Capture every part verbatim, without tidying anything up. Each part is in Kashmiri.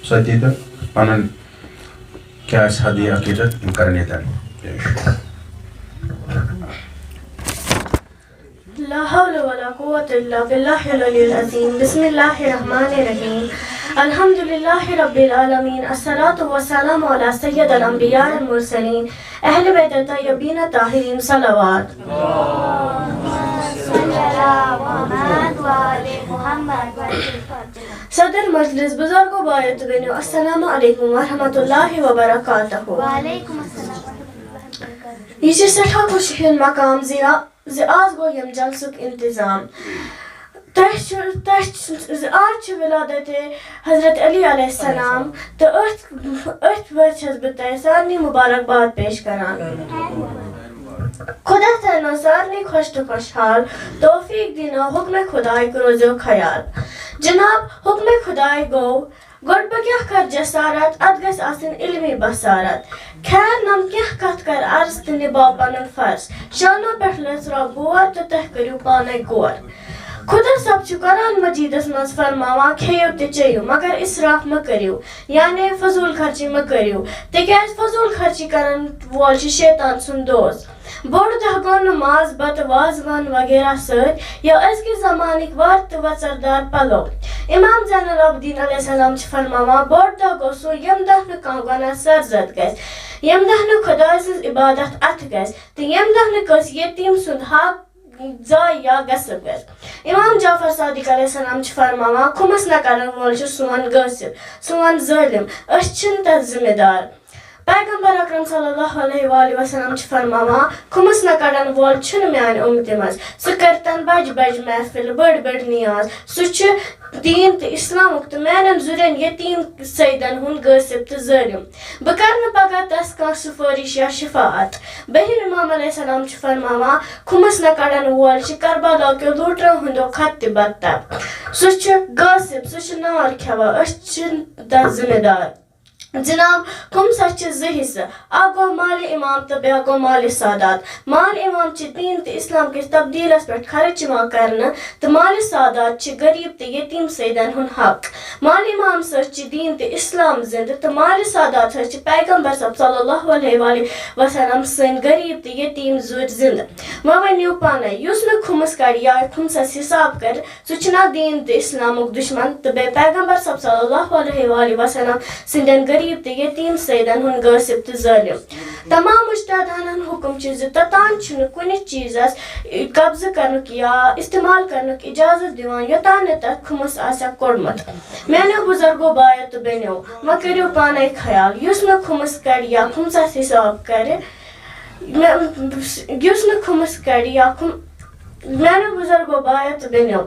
سۭتی تہٕ پنُن کیٛاہ آسہِ ہدیہ عقیٖدت، یِم کرن ییٚتٮ۪ن پیش۔ لا حول ولا قوة الا باللہ العلی العظیم۔ بسم اللہ الرحمن الرحیم۔ الحمد للہ رب العالمین، الصلاۃ والسلام علی سید الانبیاء والمرسلین، اہل بیت الطیبین الطاہرین، صلوات۔ صدر مجلس، بزرگو بایو تہٕ بیٚنیو، السلام علیکم ورحمۃ اللہ وبرکاتہ۔ وعلیکم السلام ورحمۃ اللہ وبرکاتہ۔ یہِ چھُ سٮ۪ٹھاہ خوشی ہُنٛد مقام زِ آ-، زِ آز گوٚو ییٚمہِ جلسُک انتظام۔ تۄہہِ چھُ، تۄہہِ چھُ، زِ آز چھُ ولادت حضرت علی علیہ السلام، تہٕ أتھۍ، أتھۍ پٮ۪ٹھ چھَس بہٕ تۄہہِ سارنٕے مبارکباد پیش کران۔ خدا تھٲینو سارنٕے خۄش تہٕ خۄشحال، توفیٖق دیٖنو حُکمِ خدایُک روزیو خیال۔ جناب، حُکمِ خدایہِ گوٚو، گۄڈٕ بہٕ کیٛاہ کَرٕ جسارت، اَتھ گژھِ آسٕنۍ علمی بصارت۔ خیر نم کینٛہہ کَتھ کَرٕ عرض تہٕ نِباو پَنُن فرض۔ شانو پٮ۪ٹھ لٔژھ رۄب بور تہٕ تُہۍ کٔرِو پانَے غور۔ خدا صٲب چھُ قرآن مجیدس منٛز فرماوان، کھیٚیِو تہٕ چیٚیِو، مگر اسراف مہ کٔرِو، یعنی فضوٗل خرچی مہ کٔرِو، تِکیٛازِ فضوٗل خرچی کرن وول چھُ شیطان سُنٛد دوست۔ بوٚڑ دۄہ گوٚو نہٕ ماز بتہٕ وازوان وغیرہ سۭتۍ یا أزکِس زمانٕکۍ وار تہٕ وژردار پلو۔ امام زین العابدین علیہ السلام چھِ فرماوان، بوٚڑ دۄہ گوٚو سُہ، ییٚمہِ دۄہ نہٕ کانٛہہ گۄناہ سر زد گژھِ، ییٚمہِ دۄہ نہٕ خدایہِ سٕنٛز عبادت اتھٕ گژھِ، تہٕ ییٚمہِ دۄہ نہٕ کٲنٛسہِ یتیٖم سُنٛد حق ضایع یا غصب گژھِ۔ امام جعفر صادق علیہ السلام چھِ فرماوان، خُمس نہ کڑن وول چھُ سون غٲصب، سون ظٲلم، أسۍ چھِنہٕ تتھ ذمہ دار۔ پیغمبر اکرم صلی اللہ علیہ وآلہ وسلم چھِ فرماوان، خُمس نہ کڑن وول چھُنہٕ میانہِ اُمتہِ منٛز، سُہ کرتن بج بج محفل، بٔڑ بٔڑ نیاز، سُہ چھُ دین تہٕ اسلامُک تہٕ میانٮ۪ن زُرٮ۪ن یتیٖم سیدن ہُنٛد غٲصب تہٕ ظٲلم۔ بہٕ کرٕ نہٕ پگاہ تس کانٛہہ سفٲرِش یا شفاعت۔ بہِم امام علیہ السلام چھُ فرماوان، خُمس نہ کڑن وول چھُ کربلا کیو لوٗٹرو ہٕنٛدیو کھۄتہٕ تہِ بدتر۔ سُہ چھُ غٲصب، سُہ چھُ نار کھٮ۪وان، أسۍ چھِنہٕ تس ذمہ دار۔ جناب، خُمسس چھِ زٕ حصہٕ، اکھ گوٚو مالِ امام تہٕ بیٛاکھ گوٚو مالِ سادات۔ مالِ امام چھِ دین تہٕ اسلام کِس تبدیلس پٮ۪ٹھ خرچ یِوان کرنہٕ تہٕ مالِ سادات چھِ غریب تہٕ یتیٖم سیدن ہُنٛد حق۔ مالِ امام سۭتۍ چھِ دین تہٕ اسلام زندٕ تہٕ مالِ سادات سۭتۍ چھِ پیغمبر صٲب صلی اللہ علیہ وآلہ وسلم سٕنٛدۍ غریب تہٕ یتیٖم زُرۍ زندٕ۔ وۄنۍ ؤنِو پانے، یُس نہٕ خُمس کڑِ یا خُمسس حساب کرِ، سُہ چھُ نہ دین تہٕ اسلامُک دشمن تہٕ بیٚیہِ پیغمبر صٲب صلی اللہ علیہ وآلہ وسلم سٕنٛدٮ۪ن غریب تہٕ یتیٖم سیدن ہُنٛد غٲصب تہٕ ظٲلم۔ تمام مجتہدانن حُکم چھُ زِ توٚتام چھُنہٕ کُنہِ چیٖزس قبضہٕ کرنُک یا استعمال کرنُک اجازت دِوان، یوٚتام نہٕ تتھ خُمس آسٮ۪کھ کوٚڑمُت۔ میانیو بزرگو، بایو تہٕ بیٚنیو، وۄنۍ کٔرِو پانے خیال، یُس نہٕ خُمس کڑِ یا خُمسس حساب کرِ، مےٚ، یُس نہٕ خُمس کڑِ یا خُم-، میانیو بزرگو، بایو تہٕ بیٚنیو،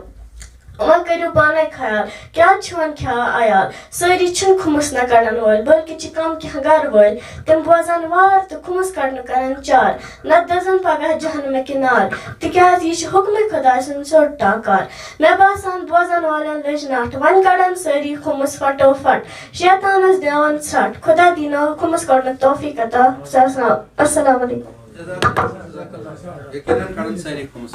وۄنۍ کٔرِو پانے خیال، کیٛاہ چھِ وۄنۍ کھٮ۪وان عیال؟ سٲری چھِنہٕ خُمس نہ کڑن وٲلۍ، بلکہِ چھِ کم کینٛہہ گرٕ وٲلۍ۔ تِم بوزان وار تہٕ خُمس کڑنہٕ کران چار، نتہٕ دزن پگاہ جہنمہٕ کہِ نار، تِکیٛازِ یہِ چھُ حُکمِ خۄداے سُنٛد ژوٚٹ ٹاکار۔ مےٚ باسان، بوزن والٮ۪ن لٔج نٹھ، وۄنۍ کڑن سٲری خُمس فٹو فٹ، شیطانس دِوان ژھٹھ۔ خۄدا دیٖنو خُمس کڑنُک توفیٖق عطا۔ السلام علیکم۔ یقیناً کڑن سٲری خُمس۔